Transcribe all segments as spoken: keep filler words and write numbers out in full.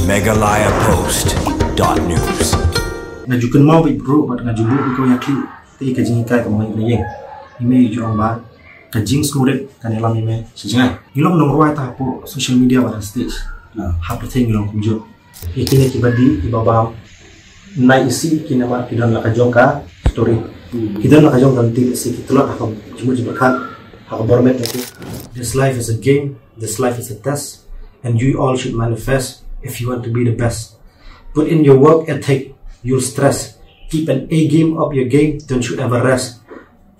Meghalaya Post dot news. Nga ju kynmaw bad bru bad nga ju buh ïa ka ïa ka jinghikai ka mei ïa ïing. Ïa mei ju ong ba ka jingsngewrit kan ïalam ïa mei sha jngai. Ngi long nongrwai ta hapoh social media bad ha stage. Ha pyrthei ngi long kumjuh. Ïa kine kiba dih kiba bam. Nai isi kine mar ki don la ka jong ka story. Ki don la ka jong ka lynti, isi ki tlot ha ka jingmut jingpyrkhat ha ka bor met. This life is a game. This life is a test, and you all should manifest if you want to be the best. Put in your work ethic, you'll stress. Keep an A game up your game, don't you ever rest.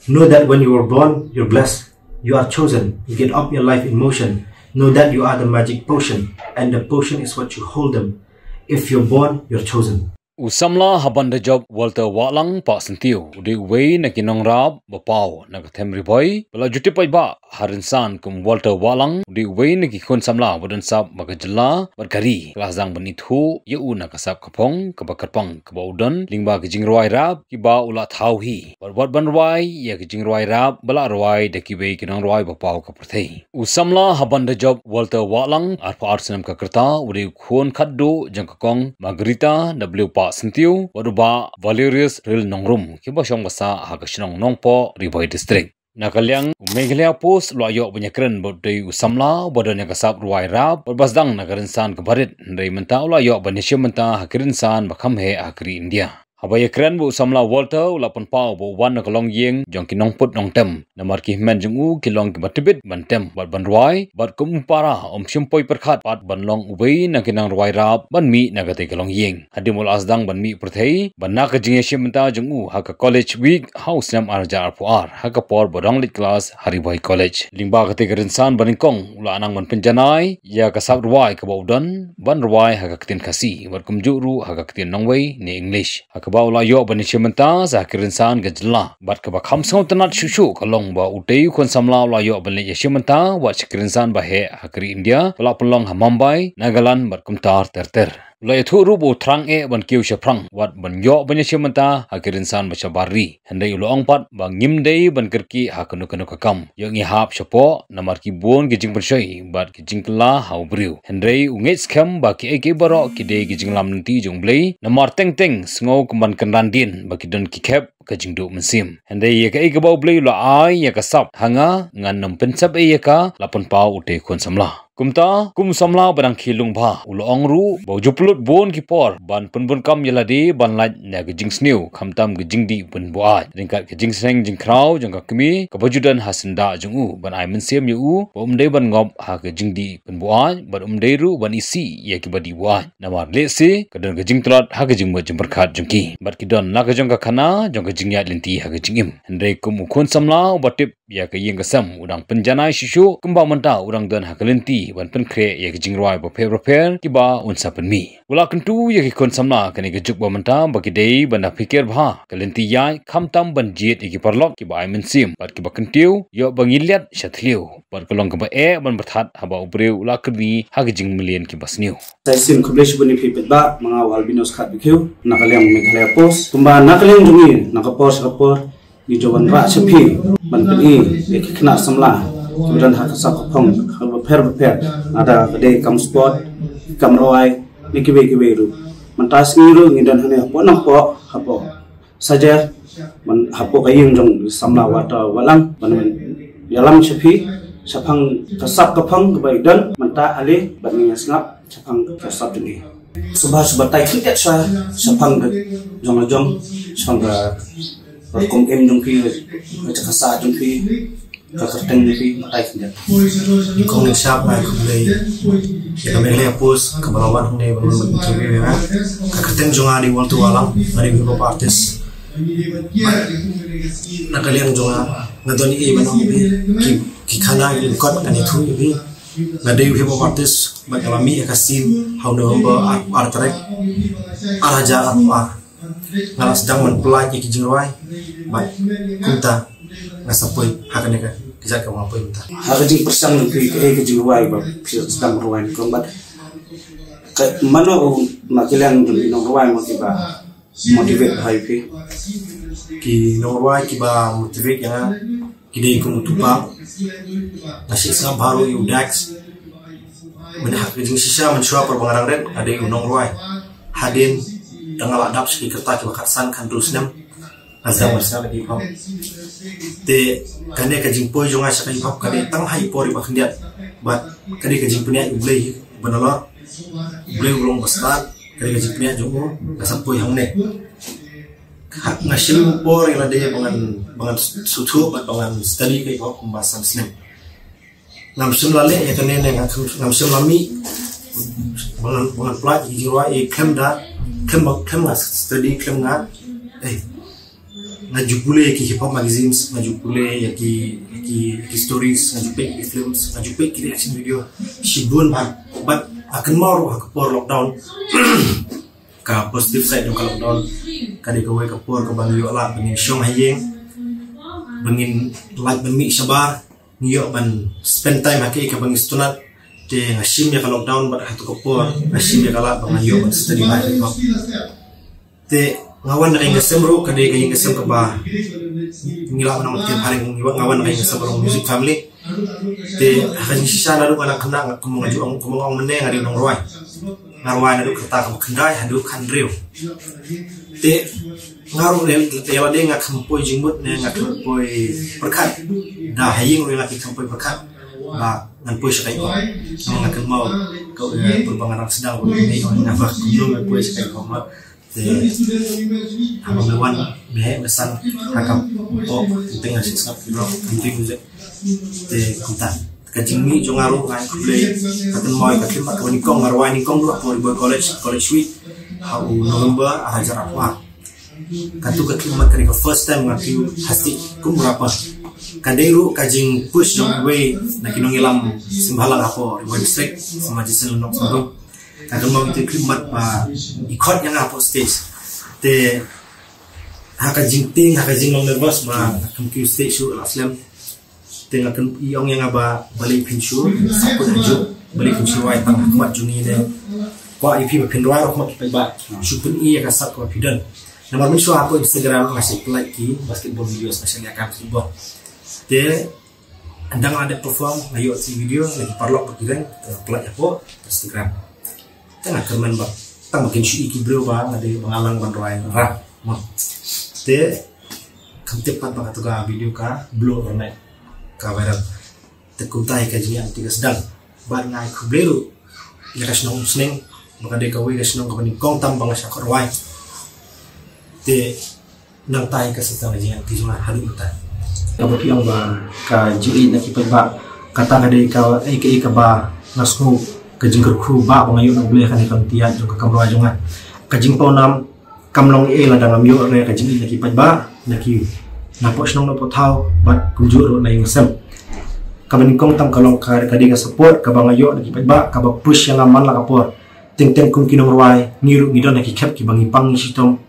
Know that when you were born, you're blessed. You are chosen. You get up your life in motion. Know that you are the magic potion, and the potion is what you hold them. If you're born, you're chosen. U samla ha ban da jop Walter Wahlang Pah Syntiew u dei uwei na ki nongrap ba paw na ka them Ri Bhoi ba la ju tip paidbah ha rynsan kum Walter Wahlang u dei uwei na ki khun samla ba don sap ba ka jylla bad ka ri, ka la sdang ban ithuh ïa u na ka sap ka phong kaba kyrpang kaba u don lyngba ki jingrwai rap kiba u la thaw hi. Bad wat ban rwai ïa ki jingrwai rap ba la rwai da kiwei ki nongrwai ba paw ka pyrthei. U samla ha ban da jop Walter Wahlang, arphew ar snem ka rta, u dei u khun khatduh jong ka Kong Margarita W Pah Syntiew bad u Bah Valerius Ril Nongrum, kiba shong ba sah ha ka shnong Nongpoh, Ri Bhoi District. Na ka liang u Meghalaya Post u la ïoh ban ïakren bad u dei u samla uba don ïa ka sap rwai rap bad ba sdang na ka rynsan ka barit, hynrei mynta u la ïoh ban ïashim bynta ha ki rynsan ba kham heh ha ka ri India. Haba ïakren bad u samla Walter u la pynpaw ba u wan na ka longïing jong ki nongput nongtem, namar ki hynmen jong u ki long kiba tbit ban tem bad ban rwai, bad kum u para um shym poi pyrkhat pat ban long uwei na ki nongrwai rap ban mih na katei ka longïing. Hadien ba u la sdang ban mih pyrthei, bad na ka jingïashim bynta jong u ha ka College Week ha u snem ar hajar arphew ar, ha ka por ba u dang leit klas ha Ri Bhoi College. Lyngba katei ka rynsan ba nyngkong u la nang ban pynjanai ïa ka sap rwai kaba u don ban rwai ha ka ktien Khasi bad kumjuh ruh ha ka ktien nongwei ne English. Ha kaba u la ïoh ban ïashim bynta sa ha ki rynsan ka jylla. Bad kaba kham sngewtynnat shuh shuh ka long ba utei u khun samla u la ïoh ban leit ïashim bynta wat sha ki rynsan ba heh ha ka ri India, ba la pynlong ha Mumbai, Nagaland bad kumta ter ter. U la ïathuh ruh ba u thrang eh ban kiew shaphrang wat ban ïoh ban ïashim bynta ha ki rynsan ba shabar ri. Hynrei u la ong pat ba ngim dei ban kyrkieh ha kano kano ka kam. Ïoh ngi hap shapoh namar ki bun ki jingpynshoi bad ki jingkylla ha u briew. Hynrei u ngeit skhem ba kiei kiei baroh ki dei ki jinglam lynti jong u Blei. Namar teng teng sngew kum ban kynran dien ba ki don ki khep ka jingduh mynsiem. Hynrei ïa kaei kaba u Blei u la ai ïa ka sap ha nga, ngan ym pynsep ei ïa ka, la pynpaw utei u khun samla. Kumta, kum u samla ba dang khih lung bha, u la ong ruh ba u ju pynlut bun ki por ban pynbun kam ïa lade ban lait na ka jingsniew, khamtam ka jingdih pynbuaid. Ryngkat ka jingsneng jingkhraw jong ka kmie kaba ju don ha syndah jong u, ban ai mynsiem ïa u ba um dei ban ngop ha ka jingdih pynbuaid bad um dei ruh ban isih ïa kiba dih buaid. Namar lehse ka don ka jingtlot ha ka jingmut jingpyrkhat jong ki bad ki don la ka jong ka khana jong ka jingïaid lynti ha ka jingim. Hynrei kum u khun samla uba tip ïa ka ïing ka sem, u dang pynjanai shuh shuh kumba mynta u dang don ha ka lynti ban pynkhreh ïa ka jingrwai bapher bapher kiba un sa pynmih. U la kyntu ïa ki khun samla kane ka juk ba mynta ba ki dei ban da phikir bha, ka lynti ïaid, khamtam ban jied ïa ki paralok kiba ai mynsiem bad kiba kyntiew, ïoh ba ngi liat sha thliew. Bad ka long kaba eh ban pyrthat haba u briew u la kyrni ha ki jingmlien kiba sniew. Sa shisien khublei shibun ïa phi paidbah, ma nga u Albinus Khatwikiew na ka liang Meghalaya Post. Kumba na ka liang jong ngi, na ka por sha ka por ngi ju wanrah sha phi ban pyni ïa ki khynnah samla kiba don ha ka sap ka phong bapher bapher, lada ka dei kam sport, kam rwai ne kiwei kiwei ruh. Mynta sngi ruh ngi don hangne hapoh Nongpoh, hapoh Sajer, ban hapoh ka ïing jong samla Walter Wahlang ban ïalam sha phi shaphang ka sap ka phong kaba i don mynta, ale bad ngi ïa sngap shaphang ka sap jong i. Sngewbha sngewbha batai khyndiat sha shaphang ka jong la jong, shaphang ka rukom im jong phi, ka jaka sah jong phi, ka kyrteng jong phi, batai khyndiat. Kong Lynshap, ai khublei ïa ka Meghalaya Post kaba la wan hangne ban wan interview ïa nga. Ka kyrteng jong nga dei Walter Wahlang, nga dei u hip hop artist. Na ka liang jong nga, nga don ei ei ban ong ïa phi, ki, ki khana ki lyngkot ngan ïathuh ïa phi. Nga dei u hip hop artist bad nga la mih ïa ka scene ha u November ar, ar tarik, ar hajar arphew ar. Nga la sdang ban pyllait ïa ki jingrwai bad kumta nga sa poi ha kane ka, ka jaka ba nga poi mynta. Ha ka jingpyrshang jong phi, kaei ka jingrwai ba phi sdang rwai nyngkong bad ka mano na ka liang jong ki nongrwai mo kiba motivate bha ïa phi? Ki nongrwai kiba motivate ïa nga ki dei kum u Tupac, nga sngap bha ruh ïa u Dax, Mynta ha ka jingshisha mynshuwa por ba nga dang rit nga dei u nongrwai. Hadien da nga la dap sha ki kyrta kiba khatsan khathynriew snem. Nga sdang ban sdang da ki hip hop. Te kane ka jingpoi jong nga sha ka hip hop ka dei tang ha i por iba khyndiat. Bad ka dei ka jingpynïaid U Blei ba nalor. U Blei u long ba stad. Ka dei ka jingpynïaid jong u nga sa poi hangne. Nga shim por ïa lade ba ngan, ba ngan sngewthuh bad ba ngan study ka hip hop kumba san snem. Ngam shym la leh ïa kane ne ngam, ngam shym la mih ba ngan, ba ngan pynlait ïa ki jingrwai, eh, khlem da, khlem ba, khlem nga study, khlem nga, eh, nga ju pule ïa ki hip hop magazines, nga ju pule ïa ki, ïa ki, ïa ki stories, nga ju peit ïa ki films, nga ju peit ki reaction video shibun bha. Bad nga kynmaw ruh ha ka por lockdown, ka positive side jong ka lockdown ka dei kawei ka por kaba ngi ïoh lad ba ngin shong ha ïing, ba ngin lait ban mih shabar, ngi ïoh ban spend time ha kaei kaba ngi sngewtynnat. Te nga shim ïa ka lockdown bad ha tu ka por nga shim ïa ka lad ba nga ïoh ban study life hip hop. Te nga wan na ka ïing ka sem ruh ka dei ka ïing ka sem kaba ngi lah ban ong te phareng, nga wan na ka ïing ka sem kaba long music family. Te ha ka jingshisha naduh nga dang khynnah nga, kumba nga ju ong, kumba nga ong mynne, nga dei u nongrwai. Nga rwai naduh ka rta kaba khyndai haduh khathynriew. Te nga ruh ïa lade nga khlem poi jingmut ne nga khlem poi pyrkhat. Da ha ïing ruh nga khlem poi pyrkhat ba ngan poi sha ka hip hop. Namar nga kynmaw ka, eh, pyrba nga dang sdang ruh nga ong nga ba kumno ngan poi sha ka hip hop ma. Te haba me wan me heh me san ha ka pop teng teng nga shu sngap ki rock country music. Te kumta ka jingmih jong nga ruh nga ai khublei. Ka kynmaw ka khlieh bad kaba nyngkong nga rwai nyngkong ruh ha Ri Bhoi College, College Week ha u November ar hajar arphew ar. Katu ka khlieh bad ka dei ka first time nga kiew ha stage kum u rapper. Ka dei ruh ka jingpush jong iwei na ki nongïalam seng bhalang hapoh Ri Bhoi District, Sir Jason Lyngdoh Syngrum. Ka kynmaw ïa ka khlieh bad ba i khot ïa nga hapoh stage. Te ha ka jingtieng, ha ka jinglong nervous ba nga khlem kiew stage shuh la slem. Te nga kynmaw i ong ïa nga ba balei phin shu sap kut hajuh, balei phin shu rwai tang ha khmat jong ngi ne. Kwah ïa phi ba phin rwai ruh ha khmat ki paidbah. Shu pyni ïa ka sap kaba phi don. Namar mynshuwa hapoh Instagram nga shu pynlait ki basketball videos, nga shu leh ka basketball. Te ynda nga dep perform nga ïoh ki video na ki paralok bad ki reng, te nga pynlait hapoh Instagram. Te nga kyrmen ba tang ba kin shu i ki briew ba nga dei ba nga lang ban rwai rap mo. Te kam tip pat ba katu ka video ka blow ruh ne ka viral. Te kumta hi ka jingïaid lynti ka sdang. Bad nga ai khublei ruh ïa ka shnong Umsning ba ka dei kawei ka shnong kaba nyngkong tam ba nga shah khot rwai. Te nangta hi ka sdang ka jingïaid lynti jong nga haduh mynta. Kaba phi ong ba ka jingïeit na ki paidbah kata ka dei kaei kaei kaba nga sngew ka jingkyrkhu ba, ba nga ïoh na U Blei ha kane ka lynti ïaid jong ka kam rwai jong nga. Ka jingpawnam kam long ei ei lada ngam ïoh re ka jingïeit na ki paidbah, na ki, napoh shnong napoh thaw bad kumjuh ruh na ïing sem. Kaba nyngkong tam ka long ka, ka dei ka support kaba nga ïoh na ki paidbah kaba push ïa nga man la ka por. Teng teng kum ki nongrwai ngi ruh ngi don ha ki khep kiba ngi pang ngi shitom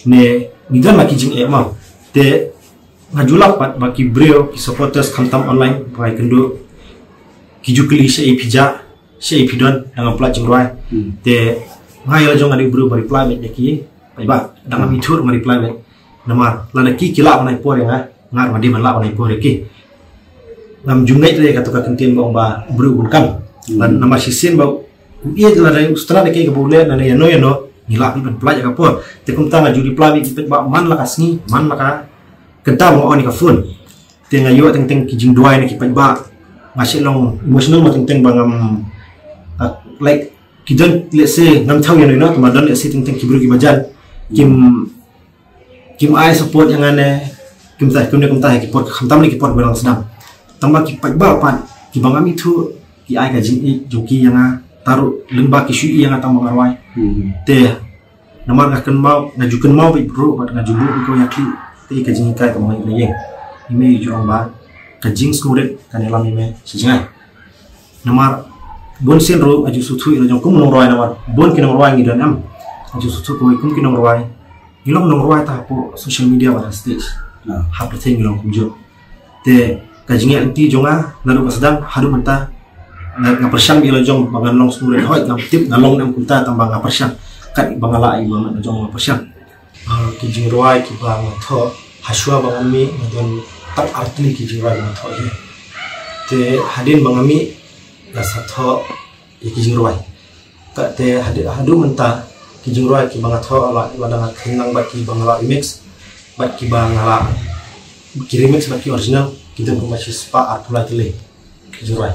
ne ngi don la ki jingeh mo. Te nga ju lap pat ba ki briew, ki supporters khamtam online ba nga ïakynduh, ki ju kylli shaei phi jah, shaei phi don, da ngam pynlait jingrwai. Hmm. Te nga ïa la jong nga dei u briew ba reply beit ïa ki paidbah, da ngam ithuh ruh nga reply beit. Namar lada ki ki lah ban ai por ïa nga, nga ruh nga dei ban lah ban ai por ïa ki. Ngam ju ngeit re katu ka kyntien ba ong ba u briew bun kam. Hmm. Namar shisien ba u ïeit lada u sngewtynnat ïa kaei kaba u leh, lada ïano ïano ngi lah beit ban pynlait ïa ka por. Te kumta nga ju reply beit ïa ki paidbah man la ka sngi, man la ka kynta ba nga on ïa ka phone. Te nga ïoh teng teng ki jingduwai na ki paidbah. Nga shu long emotional mo teng teng ba ngam, ah, like, ki don, let's say, ngam thaw ïano ïano, tangba don, let's say, teng teng ki briew kiba jan kim, kim ai support ïa nga ne, kim tah, kumne kumta ha ki por, khamtam ne ki por ba dang sdang. Tangba ki paidbah pat kiba ngam ithuh ki ai ka jingïeit jong ki ïa nga, te ruh lyngba ki shu ïeit ïa nga tang ba nga rwai. Hmm. Te namar nga kynmaw, nga ju kynmaw beit ruh bad nga ju buh beit ko ïa ki, te ka jinghikai kaba nga ïoh na ïing. I mei i ju ong ba ka jingsngewrit kan ïalam ïa me sha jngai. Namar bun sien ruh nga ju sngewthuh ïa la jong kum u nongrwai, namar bun ki nongrwai ngi don em. Nga ju sngewthuh kawei kum ki nongrwai. Ngi long nongrwai tang hapoh social media bad ha stage. Ah. Hap lynti ngi long kumjuh. Te ka jingïaid lynti jong nga naduh ka sdang haduh mynta, nga, nga pyrshang ïa la jong ba ngan long sngewrit, hooid ngam tip nga long ne em kumta, tangba nga pyrshang kat ba nga lah ïa la jong nga pyrshang. Ah, ki jingrwai kiba nga thoh, ha shuwa ba ngan mih nga don tang artylli ki jingrwai ba nga thoh ïa. Te hadien ba nga mih nga sa thoh ïa ki jingrwai. Kata haduh, haduh mynta ki jingrwai kiba nga thoh la, lada nga kynlang bad kiba nga la remix bad kiba nga la ki remix bad ki original, ki don kumba shispah arphew lai tylli ki jingrwai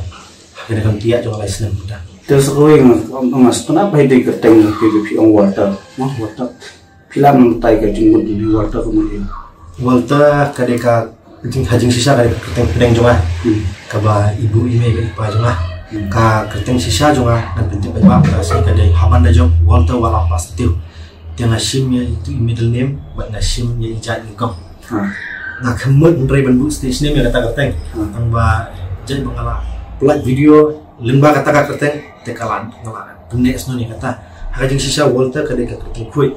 ha kane ka kynti ïa jong nga lai snem mynta. Te sa kawei nga, nga sngewtynnat ba dei ka kyrteng jong phi, phi ong Walter. Mo, Walter. Phi lah ban batai ka jingmut jong Walter kumno? Walter ka dei ka jing, ha jingshisha ka dei ka kyrteng pdeng jong nga. Hmm. Kaba i buh i mei bad i pa jong nga. Hmm. Ka kyrteng shisha jong nga ngan pyntip paidbah ka dei Habana jong Walter Wala Pasatio. Te nga shim ïa itu i middle name bad nga shim ïa i jait nyngkong. Ha. Nga kynmaw hynrei ban buh stage name ïa kata ka kyrteng. Ha. Tang ba jait ba nga la pynlait video lyngba kata ka kyrteng te ka la, nga la pyneh snoh ïa kata. Ha ka jingshisha Walter ka dei ka kyrteng khuid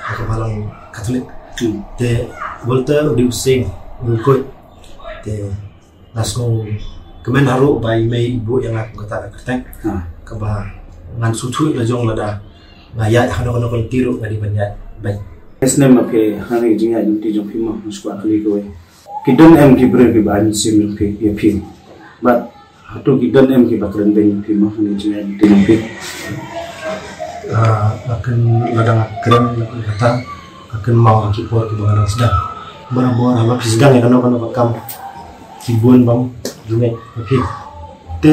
ha ka balang Katholik. Hmm. Te Walter u dei u seng, u dei u khuid. Te nga sngewkmen haduh ba i mei i buh ïa nga kum kata ka kyrteng. Ha. Kaba ngan sngewthuh la jong lada nga ïaid ha kano kano ka lynti ruh nga dei ban ïaid beit. Snem ma phi ha kane ka jingïaid lynti jong phi mo, nga sngewkwah kylli kawei. Ki don em ki briew kiba ai mynsiem ïa phi, ïa phi? Bad hato ki don em kiba kren beiñ ïa phi mo ha kane ka jingïaid lynti jong phi? Ah, nga kren, lada nga kren, nga kren kata, nga kynmaw ha ki por kiba nga dang sdang. Barabor haba phi sdang ïa kano kano ka kam, ki bun bym ju ngeit ïa phi. Te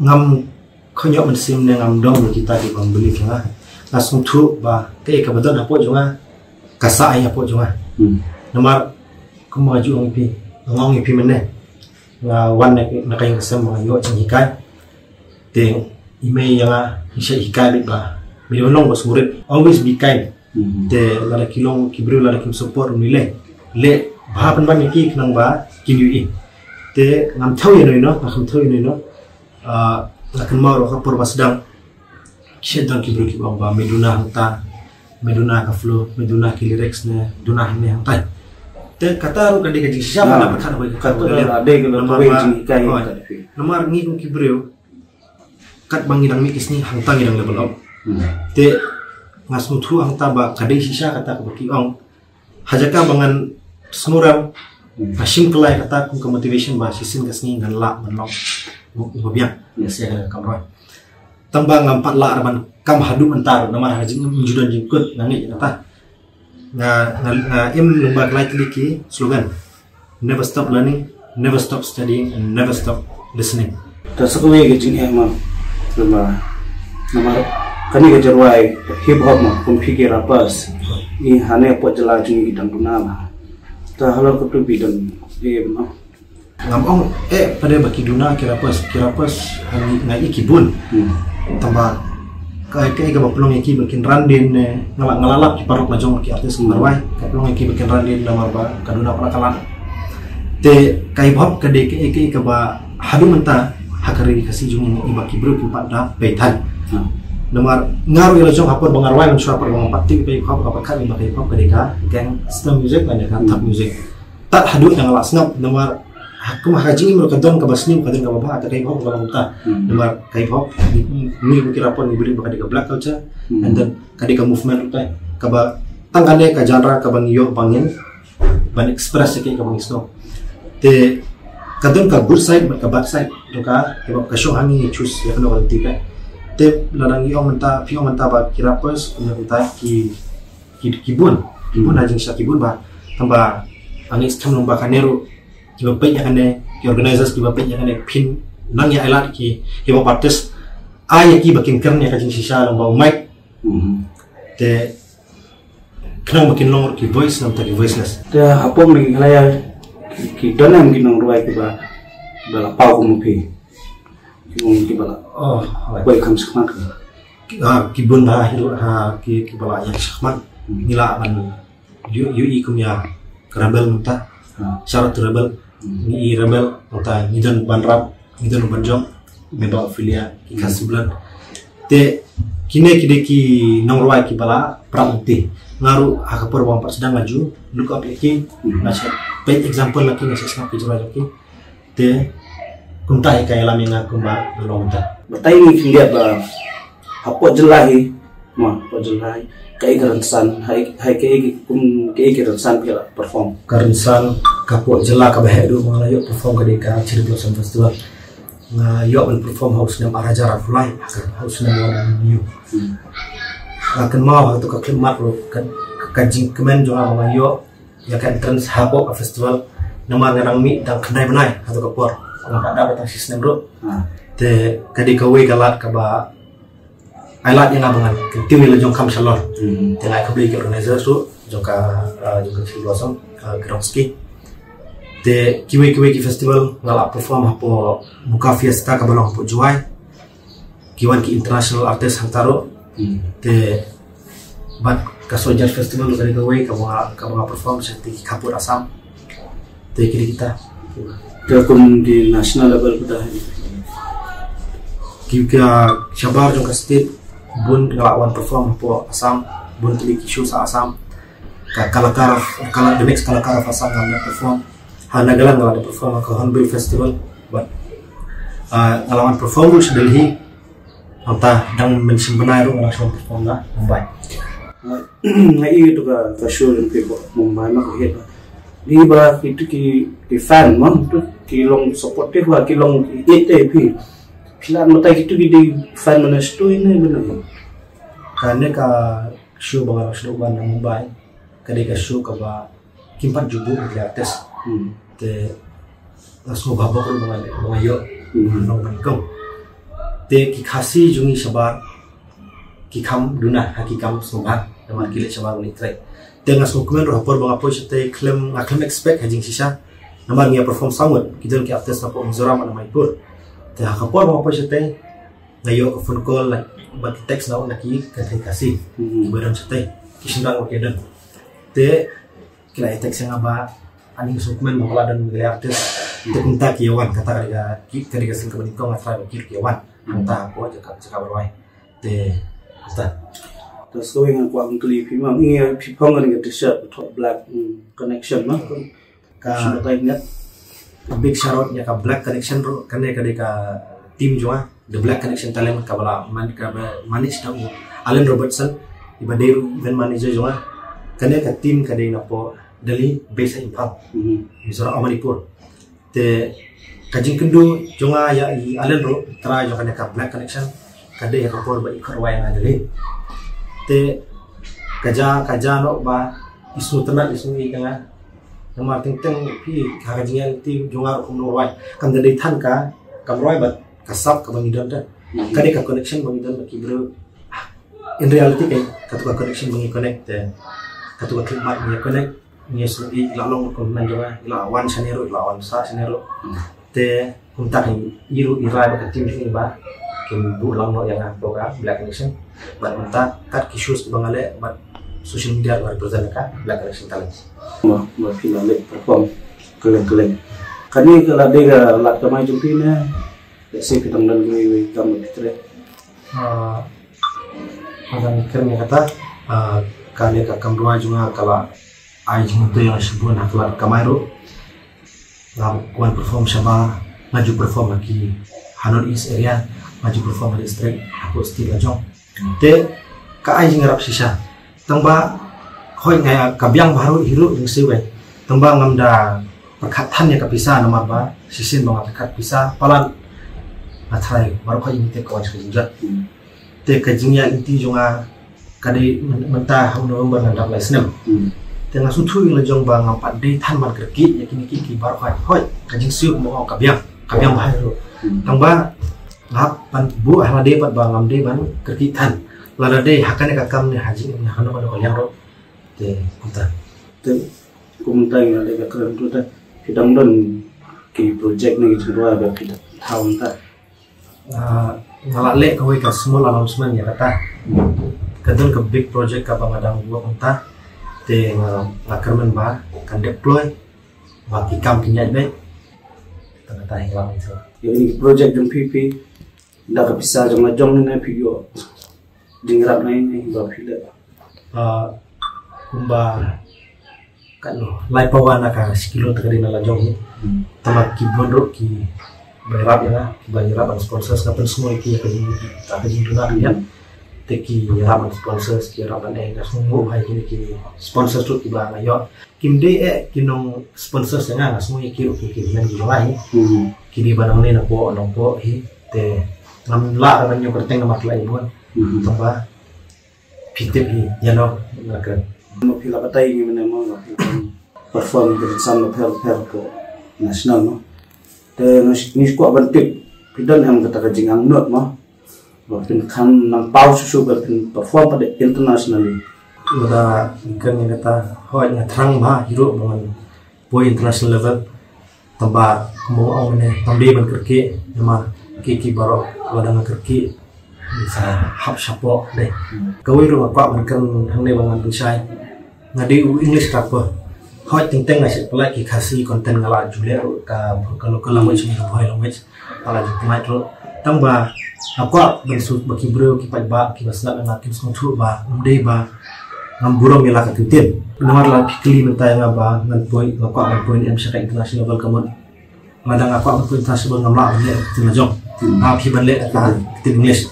ngam khynñiuh mynsiem ne ngam don ïa kita ki bym believe ïa nga. Nga sngewthuh ba kaei kaba don hapoh jong nga ka sa ai hapoh jong nga. Hmm. Namar kumba nga ju ong ïa phi, nga ong ïa phi mynne, nga wan na, na ka ïing ka sem ba nga ïoh jinghikai. Te i mei ïa nga i shait hikai beit ba me dei ban long ba sngewrit, always be kind. Mhm. Te lada ki long ki briew lada kim support ruh, leh, leh bha pynban ïa ki khnang ba kin ïohi. Te ngam thew ïano ïano, ngam thew ïano ïano. Ah, nga kynmaw ruh ka por ba sdang ki shait don ki briew kiba ong ba me duna hangta, me duna ka flow, me duna ki lyrics ne duna hangne hangtai. Te kata ruh ka dei ka jingshisha ba nga pyrkhat ba ka dei ka, namar ba, namar ngi kum ki briew katba ngi dang mih ki sngi hangta ngi dang level up. Hmm. Te nga sngewthuh hangta ba ka dei shisha kata kaba ki ong. Ha jaka ba ngan sngewrem, hmm, nga shim kylla ïa kata kum ka motivation ba shisien ka sngi ngan lah ban long uba biang, hmm, ïa shisha ka kam rwai. Tang ba ngam pat lah ban kam haduh mynta ruh namar ha jingim ju don jingkut nga ngeit ïa kata. Nga, nga, nga im lyngba ki lai tylli ki slogan. Never stop learning, never stop studying, and never stop listening. Te sa kawei ka jingeh mo, namar, namar kane ka jingrwai hip hop mo, kum phi ki rappers, i hangne hapoh jylla jong ngi ki dang duna bha. Te halor katu phi don eh mo? Ngam ong eh pat ba ki duna ki rappers, ki rappers ha ngi, nga i ki bun. Hmm. Tang ba kaei kaei kaba pynlong ïa ki ba kin ran dien ne, nga la, nga la lap ki paralok la jong ki artist, hmm, kiba rwai, ka pynlong ïa ki ba kin ran dien namar ba ka duna pat ka la. Te ka hip hop ka dei kaei kaei kaba haduh mynta ha ka ri Khasi jong ngi ba ki briew kim pat da peit thaiñ. Hmm. Namar nga ruh ïa la jong ha por ba nga rwai, mynshuwa por ba nga pat tip ka hip hop, nga pat khat ba ka hip hop ka dei ka gangster music lane ka thug music. Tad haduh da nga la sngap namar ha, kum ha ka jingim ruh ka don kaba sniew, ka don kaba bha, ka dei ka hip hop kaba long mynta. Hmm. Namar ka hip hop ngi, ngi kum ki rappers ngi believe ba ka dei ka black culture, hmm, and then ka dei ka movement ruh tai kaba tang kane ka genre kaba ngi ïoh ba ngin ban express ïa kaei kaba ngi sngew. Te ka don ka good side bad ka bad side. Te ka, ka shong ha ngi ngi choose ïa kano ka lynti. Te lada ngi ong mynta, phi ong mynta ba ki rappers, ong mynta ki ki, ki bun, ki bun ha jingshisha ki bun bha. Tang ba nga ngeit skhem long ba kane ruh kiba peit ïa kane, ki organizers kiba peit ïa kane phin nang ïa ai lad ki hip hop artist, ai ïa ki ba kin kren ïa ka jingshisha long ba u mic. Mhm. Te khnang ba kin long ruh ki voice na ka bynta ki voiceless. Te hapoh Meghalaya ki, ki don em ki nongrwai kiba, ba la paw kum phi? Ki ong kiba la, oh, poi kham shakhmat. Ki, ah, ki bun bha hi ruh ha ki, kiba la ïeng shakhmat. Hmm. Ngi lah ban ïoh, ïohi kum ïa ka Rebel mynta. Ah. Shout out to Rebel. Hmm. Ngi i Rebel mynta, ngi don ban rap, ngi don ban jong, Mebah Ophelia, ki, hmm, Khasi Blood. Te kine ki dei ki nongrwai kiba la prat lynti. Nga ruh ha ka por ba nga pat sdang nga ju look up ïa ki. Hmm. Nga shait peit example na ki, nga shait sngap ki jingrwai jong ki. Te kumta hi ka ïalam ïa nga kumba nga long mynta. Batai ïa ngi khyndiat ba hapoh jylla hi, mo, hapoh jylla hi, kaei ka rynsan, hai, hai kaei ki, kum kaei ki rynsan phi la perform? Ka rynsan ka hapoh jylla kaba heh duh ba nga la ïoh perform ka dei ka Cherry Blossom Festival. Nga ïoh ban perform ha u snem ar hajar arphew lai, ha u snem wan ïoh. Nga kynmaw ha tu ka khyllipmat ruh ka, ka jingkmen jong nga ba nga ïoh ïa ka entrance hapoh ka festival. Namar nga dang mih dang khyndai bnai ha tu ka por. Nga pat dap tang shi snem ruh. Te ka dei kawei ka lad kaba ai lad ïa nga ba ngan kyntiew ïa la jong kham shalor. Te nga ai khublei ki organizers ruh jong ka, ah, jong ka Cherry Blossom, ah, Kirovsky. Te kiwei kiwei ki festival nga la perform hapoh Buka Fiesta kaba long hapoh Jowai. Ki wan ki international artist hangta ruh. Te bad ka Sohjat Festival ruh ka dei kawei kaba nga, kaba nga perform sha ki khappud Assam. Te ki dei kita. Te kum ki national level kita. Ki ka shabar jong ka state bun nga la wan perform hapoh Assam, bun tylli ki show sha Assam. Ka Kalakar, kala, the next Kalakar of Assam nga la perform. Ha Nagaland nga la perform ha ka Hornbill Festival. But, ah, nga la wan perform ruh sha Delhi. Hangta dang mynshim bnai ruh nga la shu perform na Mumbai. Nga i tu ka, ka show jong phi hapoh Mumbai ma ka hit. Ni ba ki tu ki, ki fan ma tu ki long supportive ba ki long ïeit te phi. Phi la mata ki tu ki dei fan mana stu ne bana. Kane ka show ba nga la shu wan na Mumbai ka dei ka show kaba kim pat ju buh ki artist. Te nga sngewbha bok ruh ba nga, ba nga ïoh ban long ban kong. Te ki Khasi jong ngi shabar ki kham duna ha ki kam sngewbha namar ki leit shabar ban ïatrei. Te nga sngewkmen ruh ha por ba nga poi shatei khlem, nga khlem expect ha jingshisha. Namar ngi ïa perform saw ngut, ki don ki artist na pdeng Mizoram bad na Manipur. Te ha ka por ba nga poi shatei nga ïoh ka phone call na, bad ki text na, na ki kynthei Khasi kiba don shatei, ki shynrang ba ki don. Te ki la ïa text ïa nga ba ani nga sngewkmen ba la don ki artist. Te kumta ki ïa wan, kata ka dei ka, ki, ka dei ka sien kaba nyngkong, nga tharai ba ki ruh ki ïa wan. Kumta hapoh jaka, jaka ba rwai. Te kumta. Te shuwa nga kwah kylli phi ma, ngi ïa phi phong ka dei ka T-shirt ba thoh Black, hmm, Connection ma. Ka big shout out ïa ka Black Connection ruh, kane ka dei ka team jong nga, The Black Connection Talent, kaba la man, kaba manage da u Alan Robertson, iba dei ruh event manager jong nga. Kane ka team ka dei na pdeng Delhi, base ha Imphal, Mizoram, oh, Manipur. Te ka jingkynduh jong nga ïa i Alan ruh, trai jong kane ka Black Connection, ka dei ha ka por ba i khot rwai ïa nga Delhi. Te ka ja, ka ja noh ba i sngewtynnat, i sngewieit ïa nga. Namar teng teng phi, ha ka jingïaid lynti jong nga ruh kum nongrwai, kam da dei than ka kam rwai bad ka sap kaba ngi don te. Ka dei ka connection ba ngi don bad ki briew. In reality ka, katu ka connection ba ngi connect te, katu ka khyllipmat ba ngi connect, ngi sngewbha, i la long kum hynmen jong nga, i la wan shane ruh, i la wan sah shane ruh. Te kumta ka i ruh i rai bad ka team jong i ba kin buh lang noh ïa nga hapoh ka Black Connection. Bad mynta kat ki shows kiba nga leh bad social media ka represent ka Black Connection Talent. Mo, mo phi la leh perform kylleng kylleng. Kane ka la dei ka lad kamai jong phi ne? Lehse phi dang don kiwei kiwei ki kam ba phi trei. Ah, hadang kren ïa kata, ah, kane ka kam rwai jong nga ka la ai jingmyntoi ïa nga shibun ha ka lad kamai ruh. Nga wan perform shabar, nga ju perform ha ki, ha North East area, nga ju perform ha district, hapoh state la jong. Te ka ai jingïarap shisha. Tang ba hoi nga ïa ka biang baroh hi ruh jingsiew. Tang ba ngam da pyrkhat than ïa ka pisa namar ba shisien ba nga pyrkhat pisa palat nga tharai baroh hi ngi te ka wan sha ka jingjot. Te ka jingïaid lynti jong nga ka dei myn-, mynta ha u November ngan dap lai snem. Te nga sngewthuh ïa la jong ba ngam pat dei than ban kyrkieh ïa kine ki, ki baroh hi. Hoi ka jingsiew mo ka biang, ka biang bha hi ruh. Tang ba nga hap ban buh ha lade pat ba ngam dei ban kyrkieh than. Lada dei ha kane ka kam ne ha jing ne ha kano kano ka liang ruh. Te kumta. Te kumta ïa lade ka kren tu te. Phi dang don ki project ne ki jingrwai ba phi dang thaw mynta? Ah, nga la leh kawei ka small announcement ïa kata. Ka don ka big project kaba nga dang work mynta. Te nga, nga kyrmen ba kan dep kloi. Ba ki kam kin ïaid beit. Tang kata hi lang ito. Ïa kine ki project jong phi phi da ka pisa jong la jong ne phi ïoh jingïarap na ine ba phi leh? Ah, kumba katno lai pawa na ka shi kilo te ka dei na la jong hi. Tang ba ki bun ruh kiba ïarap ïa nga, kiba ïarap ban sponsor, nga pynsngew ïa ki ïa ka jing, ka jingduna ka ïa. Te ki ïarap ban sponsors, ki ïarap ban eh, nga sngew nguh bha ïa kine ki sponsors ruh kiba nga ïoh. Kim dei eh ki nong sponsors ïa nga, nga sngew ïa ki ruh ki, ki men ki jong nga hi. Ki dei ba nangne nongpoh nongpoh hi. Te ngam lah ban ïoh kyrteng namar ki la ïa bun. Tang ba phi tip hi ïano nga kren. Mo phi la batai ngi mynne mo, nga phi perform ki rynsan bapher bapher hapoh national mo. Te ngi kwah ban tip phi don em kata ka jingangnud mo, ba phin kham nang paw shuh shuh ba phin perform pat internationally? Lada ngi kren ïa kata, hooid, nga thrang bha hi ruh ba ngan poi international level. Tang ba kumba ong mynne, tang dei ban kyrkieh, namar ki ki baroh lada nga kyrkieh sa hap shapoh dei. Kawei ruh nga kwah ban kren hangne ba ngan pynshai. Nga dei u English rapper. Hooid, teng teng nga shu pynlait ki Khasi content, nga la ju leh ruh ka, ka local language ne ka Bhoi language. Nga la ju pynlait ruh. Tang ba nga kwah ban shu ba ki briew ki paidbah kiba sngap ïa nga kin sngewthuh ba ym dei ba ngam burom ïa la ka ktien. Namar la ki kylli mynta ïa nga ba ngan poi, nga kwah ban poi ne em sha ka international level, ka mut lada nga kwah ban poi international, ngam lah ban leh ka ktien la jong. Nga phi ban leh ka ktien English.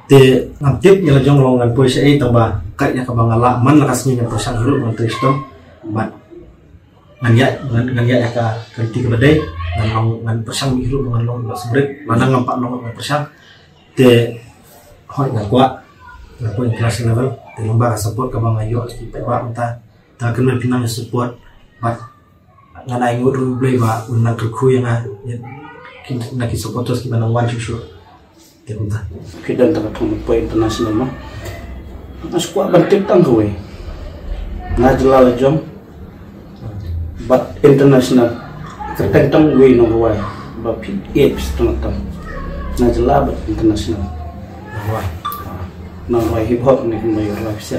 Te ngam tip ïa la jong long ngan poi shaei, tang ba ka ïa kaba nga lah man la ka sngi ngan pyrshang hi ruh, ngan trei shitom. Bad ngan ïa, ngan, ngan ïa ïa ka kynti kaba dei, ngan long, ngan pyrshang hi ruh, ngan long ba sumrit. Lada ngam pat long, ngan pyrshang. Te hooid, nga kwah, nga kwah international level. Te lyngba ka support kaba nga ïoh ki paidbah mynta, te nga kyrmen phin nang ïa support. Bad ngan ai nguh ruh U Blei ba un nang kyrkhu ïa nga, ïa, ki, na ki supporters kiba nang wan shuh shuh. Te kumta. Phi don tang ka thong poi international mo. Nga shu kwah ban tip tang kawei. Na jylla la jong bad international, kyrteng tang wei nongrwai ba phi ïeit, phi sngewtynnat tam na jylla bad international? Nongrwai. Nongrwai hip hop ne kumba ïa rwai phi sha?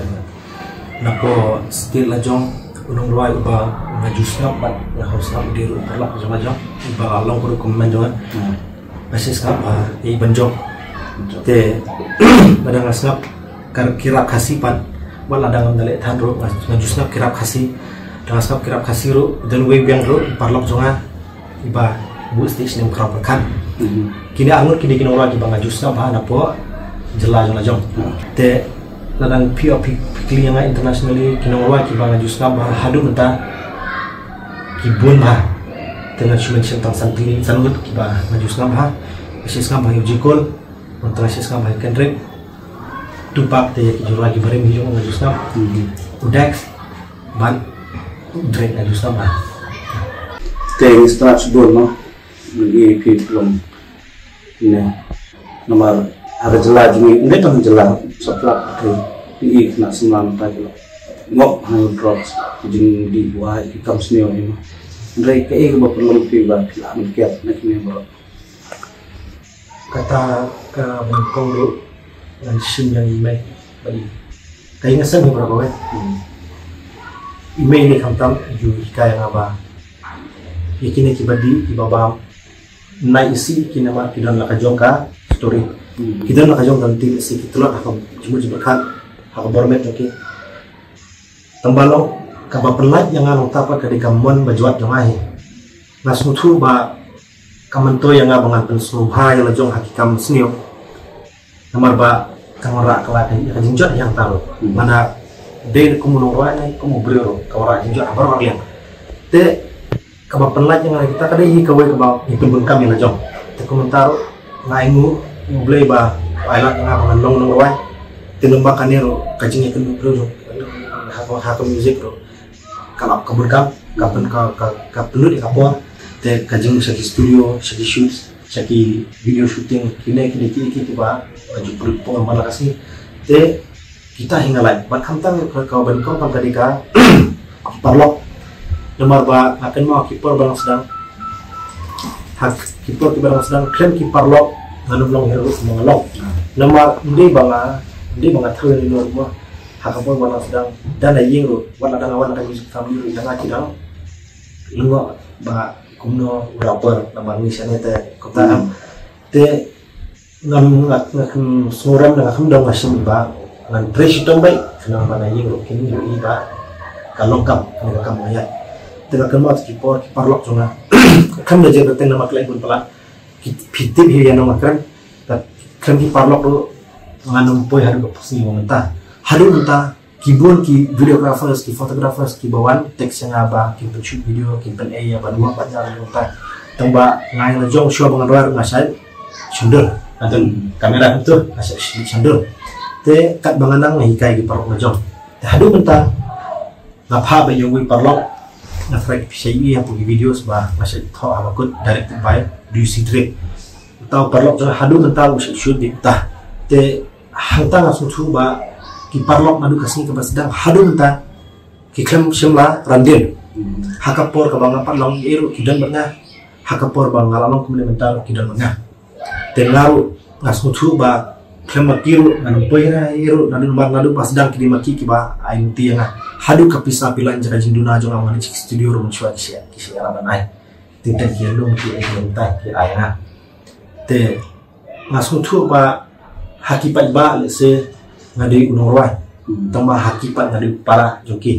Napoh state la jong, u nongrwai uba nga ju sngap bad nga hap sngap u dei ruh u paralok jong nga jong, uba long ruh kum u man jong nga. Nga shu sngap, ah, i Banjok. Te lada nga sngap ka, ki rap Khasi pat, wat lada ngam da leh than ruh, nga, nga ju sngap ki rap Khasi. Da nga sngap ki rap Khasi ruh, don uwei u biang ruh, paralok jong nga, iba buh stage snem khraw pyrkhat. Kine arngut ki dei ki nongrwai kiba nga ju sngap bha napoh jylla jong la jong. Te lada phi ong phi, phi kylli ïa nga internationally, ki nongrwai kiba nga ju sngap bha haduh mynta ki bun bha. Te ngan shu mention tang san tylli san ngut kiba nga ju sngap bha. Nga shu sngap bha ïa u J. Cole, mynta nga shu sngap bha ïa u Kendrick. Tupac, te ïa ki jingrwai kiba rim hi jong nga ju sngap. U Dex bad u Drake nga ju sngap bha. Te ngi sngap shu bun mo, ngi phi plum ne. Namar ha ka jylla jong ngi, ym dei tang jylla, satlak pyrthei, ngi i khynnah samla mynta ki la ngop ha drugs, ki jingdih wai, ki kam sniew hi mo. Hynrei kaei kaba pynlong phi ba phi lah ban kiad na kine baroh? Kata kaba nyngkong ruh ngan shim ïa i mei bad i. Ka ïing ka sem hi baroh kawei. I mei ne khamtam i ju hikai ïa nga ba ïa kine kiba dih kiba bam, nai isih ki namar ki don la ka jong ka story. Ki don la ka jong ka lynti, isih ki tlot ha ka jingmut jingpyrkhat, ha ka bor met jong ki. Tang ba long kaba pynlait ïa nga nangta pat ka dei ka mon ba jwat jong nga hi. Nga sngewthuh ba ka myntoi ïa nga ba ngan pynsngewbha ïa la jong ha ki kam sniew. Namar ba ka wanrah ka la ka jingjot ïa nga ruh. Manda dei kum u nongrwai ne kum u briew ruh ka wanrah jingjot ha baroh arliang. Te kaba pynlait ïa nga kita ka dei hi kawei kaba ngi pynbun kam ïa la jong. Te kumta ruh nga ai nguh ïa U Blei ba u ai lad ïa nga ba ngan long nongrwai. Te lyngba kane ruh ka jingïakynduh briew jong ha ka, ha ka music ruh ka lap ka bun kam, ka pyn, ka, ka, ka pynlut ïa ka por. Te ka jing sha ki studio, sha ki shoots, sha ki video shooting, kine kine ki ki kiba nga ju pynlut por man la ka sngi. Te kita hi nga lait bad khamtam ka, ka ban kong ka dei ka ki paralok. Namar ba nga kynmaw ki por ba nga sdang, ha ki por kiba nga sdang khlem ki paralok ngan ym long hi ruh kumba nga long. Namar ym dei ba nga, ym dei ba nga thaw ïa lade ruh mo. Ha ka por ba nga sdang, da na ïing ruh, wat la da nga wan na ka music family ruh, da nga ki dang lyngngoh ba kumno u rapper namar ngi shane te kumta em. Te ngam, nga, nga khlem sngew rem, nga khlem dang, nga shem ba ngan trei shitom beit khnang ba na ïing ruh kin ïohi ba ka long kam, kane ka kam nga ïaid. Te nga kynmaw ki por ki paralok jong nga, khlem da jia kyrteng namar ki la bun palat. Ki, phi tip hi ïano nga kren. Te khlem ki paralok ruh Ngan ym poi haduh ka sngi ba mynta. Haduh mynta ki bun ki videographers, ki photographers ki ba wan text ïa nga ba kin pynshoot video, kin pyn-e ïa ba dua ba nyar mynta. Tang ba nga ïa la jong shuwa ba ngan rwai nga shait shondur. Nga don kamera tu nga shait shondur. Te kat ba nga nang nga hikai ki paralok la jong. Te haduh mynta nga phah ba ïa uwei u paralok, nga tharai phi sa ïohi hapoh ki videos ba nga sa thoh ha ba kut, directed by Dusi Drake. Uta u paralok jong nga haduh mynta u sa shoot beit uta. Te hangta nga sngewthuh ba ki paralok naduh ka sngi kaba sdang haduh mynta ki khlem shim la randien. Ha ka por kaba nga pat long ïa ruh ki don bad nga, ha ka por ba nga la long kumne mynta ruh ki don bad nga. Te nga ruh nga sngewthuh ba khlem ma ki ruh ngan ym poi ïa ruh, naduh namar naduh ba sdang ki dei ma ki kiba ai lynti ïa nga. Haduh ka pisa phi la ïa ka jingduna jong nga, ma ki studio ruh mynshuwa ki sha ki sha ïa ban ai. Teng teng ki ïa lum ki ai, ki ïa lum tai ki ai ïa nga. Te nga sngewthuh ba ha ki paidbah lehse nga dei u nongrwai, tang ba ha ki pat nga dei u para jong ki.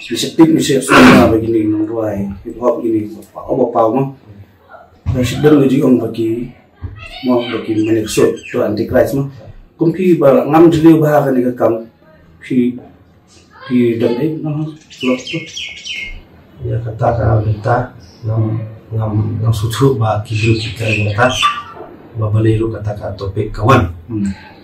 Ngi sa tip, ngi sa ïohsngew ba kine nongrwai hip hop kine ba paw ba paw mo. Ba shu don ka jingong ba ki mo, ba ki mane ka sut to Antichrist mo. Kum phi ba ngam jylliew bha ha kane ka kam, phi phi don ei noh lok tu. Ïa kata ka bynta ngam ngam ngam sngewthuh ba ki briew ki kren kata ba balei ruh kata ka topic ka wan.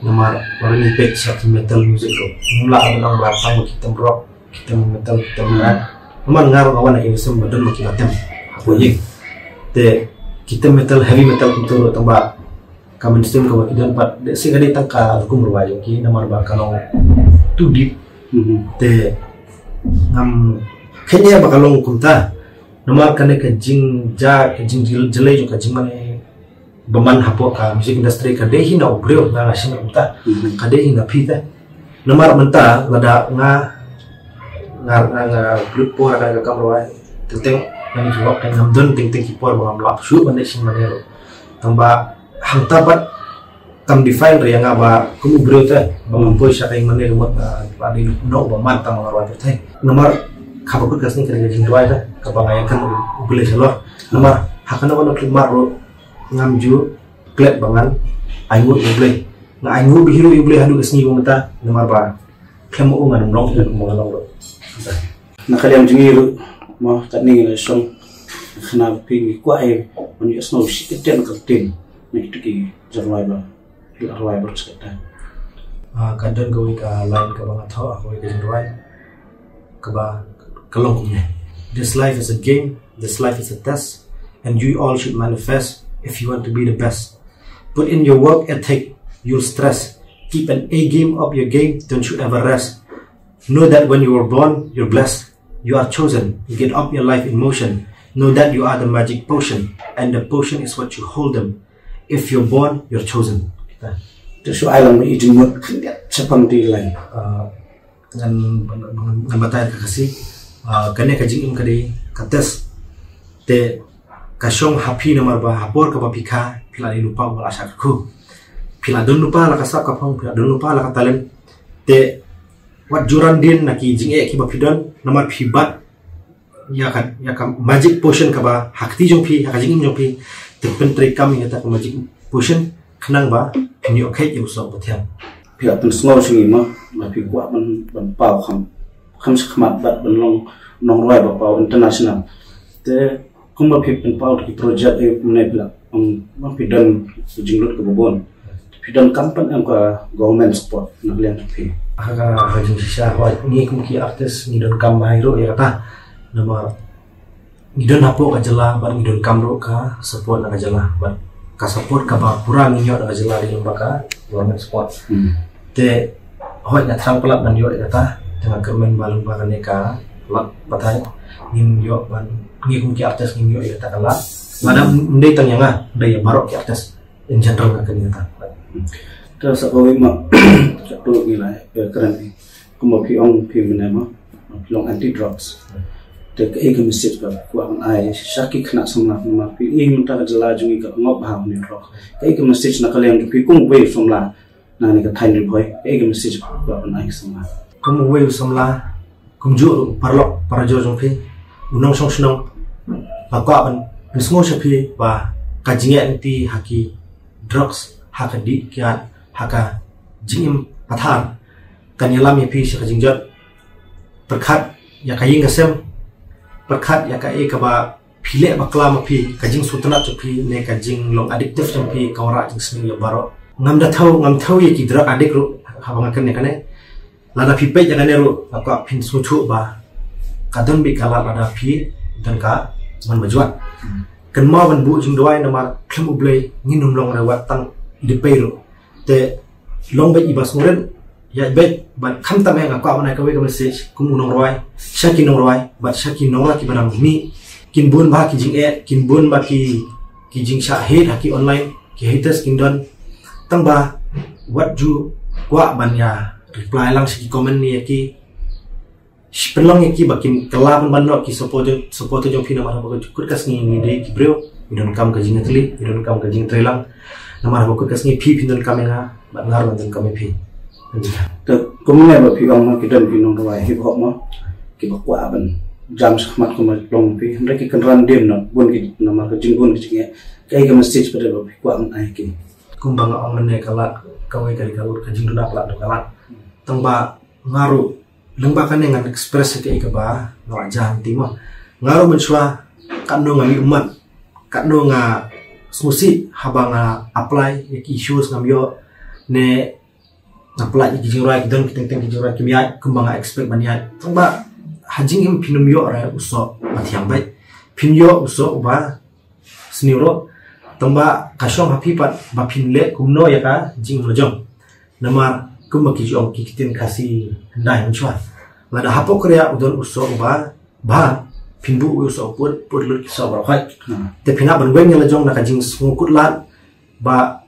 Namar ba ngi peit sha ki metal music ruh ngim lah ban ong ba tang ba ki tem rock, ki tem metal, ki tem rap. Namar nga ruh nga wan na ki mynsiem ba don ba ki la tem hapoh ïing. Te ki tem metal, heavy metal kumta ruh tang ba ka mainstream kaba ki don pat, lehse ka dei tang ka rukom rwai jong ki namar ba ka long too deep. Te ngam khein ïa ba ka long kumta namar kane ka jingjia, ka jingjyllei jong ka jingmane bymman hapoh ka music industry ka dei hi na u briew, nga nga shim kumta. Ka dei hi na phi te. Namar mynta lada nga nga nga nga lut por ha kane ka kam rwai, teng teng ngan ïathuh ïa phi, ngam don teng teng ki por ba ngam lah shuh ban leit shim mane ruh. Tang ba hangta pat kam define ruh ïa nga ba kum u briew te ba ngam poi sha ka ïing mane ruh, ba dei noh ba man tang ba nga rwai pyrthei. Namar kaba kut ka sngi ka dei ka jingrwai te kaba nga ïakynduh U Blei shalor. Namar ha kano kano ka khlieh mar ruh ngam ju klet ba ngan ainguh ïa U Blei. Nga ainguh bha ruh ïa U Blei haduh ka sngi ba mynta namar ba khlem u ngan ym long ïa kumba nga long ruh. Na ka liang jong ngi ruh mo, katne ngi la shong, kane phi ngi kwah ïa ban ïohsngew shi kyntien kyntien na kito ki jingrwai ba ki la rwai bad shi kyntien. Ah, ka don kawei ka line kaba nga thoh ha kawei ka jingrwai kaba ka long kumne: This life is a game, this life is a test, and you all should manifest if you want to be the best. Put in your work ethic, you'll stress. Keep an A game up your game, don't you ever rest. Know that when you were born, you're blessed. You are chosen. You get up your life in motion. Know that you are the magic potion, and the potion is what you hold them. If you're born, you're chosen. Kita. Te shu ai lang ba i jingmut khyndiat shaphang te line. Ah, ngan ngan batai ka Khasi. Ah, kane ka jingim ka dei ka test. Te ka shong ha phi namar ba ha por kaba phi kha phi la dei lypa ba la shah kyrkhu. Phi la don lypa la ka sap ka phong, phi la don lypa la ka talent. Te wat ju ran dien na ki jingeh kiba phi don namar phi bat ïa ka, ïa ka magic potion kaba ha kti jong phi, ha ka jingim jong phi. Te pyntreikam ïa kata ka magic potion khnang ba phin ïoh kheit ïa u soh ba thiang. Phi la pynsngew sha ngi mo ba phi kwah ban, ban paw kham, kham shakhmat bad ban long nongrwai ba paw international. Te kumba phi pynpaw ki project, eh, mynne phi la, um, ba phi don ka jinglut kaba bun. Phi donkam pat em ka government support na ka liang jong phi? Ha ka, ha ka jingshisha, hooid, ngi kum ki artist ngi donkam bha ruh ïa kata. Namar ngi don hapoh ka jylla bad ngi donkam ruh ka support na ka jylla, bad ka support kaba pura ngi ïoh na ka jylla dei lyngba ka government support. Hmm. Te hooid, nga thrang palat ban ïoh ïa kata, te nga kyrmen ba lyngba kane ka lad pathai ngin ïoh ban, ngi kum ki artist ngin ïoh ïa kata ka lad. Lada ym dei tang ïa nga, dei ïa baroh ki artist in general, nga kyrmen kata. Te sa kawei ma, sa tu ngi la, eh, kren ni. Kumba phi ong phi mynne ma, phi long anti drugs. Te kaei ka message ba kwah ban ai sha ki khynnah samla, namar phi i mynta ka jylla jong ngi ka ngop bha ne drugs. Kaei ka message na ka liang jong phi kum uwei u samla na kane ka thaiñ Ri Bhoi, kaei ka message ba kwah ban ai ki samla? Kum uwei u samla, kumjuh ruh paralok parajor jong phi, u nongshong shnong, nga kwah ban pynsngew sha phi ba ka jingïaid lynti ha ki drugs, ha ka dih kiad, ha ka jingim pathar kan ïalam ïa phi sha ka jingjot. Pyrkhat ïa ka ïing ka sem, pyrkhat ïa kaei kaba phi leh bakla ma phi, ka jingsngewtynnat jong phi ne ka jinglong addictive jong phi ka wanrah jingsniew ïa baroh. Ngam da thew, ngam thew ïa ki drug addict ruh haba nga kren ïa kane. Lada phi peit ïa kane ruh, nga kwah phin sngewthuh ba ka don beit ka lad lada phi don ka mon bajwat. Kynmaw ban buh jingduwai namar khlem U Blei ngin ym long re wat tang i dei pei ruh. Te long beit iba sngewrit, ïaid beit, bad khamtam eh nga kwah ban ai kawei ka message kum u nongrwai sha ki nongrwai bad sha ki nongrwai kiba dang mih. Kin bun bha ki jingeh, kin bun bha ki, ki jingshah hate ha ki online, ki haters kin don. Tang ba wat ju kwah ban ïa reply lang sha ki comment ne ïa ki. Shi pynlong ïa ki ba kin kylla ban ban noh ki support, supporter jong phi namar haba kut ka sngi ngi dei ki briew, ngi donkam ka jingïatylli, ngi donkam ka jingtreilang. Namar haba kut ka sngi phi phin donkam ïa nga bad nga ruh ngan donkam ïa phi. Te kumne ba phi ong ma ki don ki nongrwai hip hop ma kiba kwah ban jam shakhmat kumba long phi, hynrei ki kynran dien noh, bun ki namar ka jingbun ka jingeh. Kaei ka message pat ba phi kwah ban ai ki? Kumba nga ong mynne ka lad kawei ka dei ka lad, ka jingduna ka lad dei ka lad. Tang ba nga ruh lyngba kane ngan express ïa kaei kaba nga la jah hangtei mo. Nga ruh mynshuwa katno nga mih ummat, katno nga sngewsih haba nga apply ïa ki shows ngam ïoh, ne nga apply ïa ki jingrwai ki don ki teng teng ki jingrwai kim ïaid kumba nga expect ban ïaid. Tang ba ha jingim phin ym ïoh re u soh ba thiang beit, phin ïoh u soh uba sniew ruh. Tang ba ka shong ha phi pat ba phin leh kumno ïa ka jingim la jong. Namar kumba ki ju ong ki ktien Khasi hyndai mynshuwa, lada hapoh ka riah u don u soh uba bha, phin buh u soh pud, pud lut ki soh baroh khoit. Te phin hap ban weng ïa la jong na ka jingsngewkut lad ba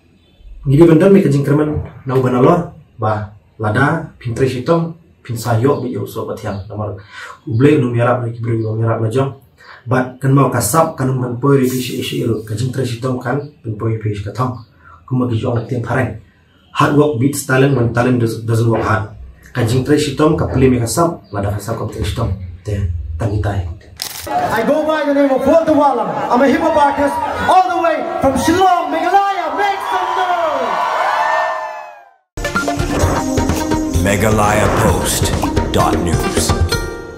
ngi dei ban don beit ka jingkyrmen na uba nalor ba lada phin trei shitom phin sa ïoh beit ïa u soh ba thiang. Namar U Blei un ym ïarap ïa ki briew kiba ym ïarap la jong. Bad kynmaw ka sap kan ym ban poi re phi shi shi ruh, ka jingtrei shitom kan pynpoi phi shi ka thong. Kumba ki ju ong na ktien phareng, hard work beats talent when talent does, doesn't work hard. Ka jingtrei shitom ka plie ïa ka sap, lada ka sap kam trei shitom. Te tang kitai. I go by the name of Walter Wallam. I'm a hip hop artist all the way from Shillong, Meghalaya. Make some noise! Meghalaya Post dot news.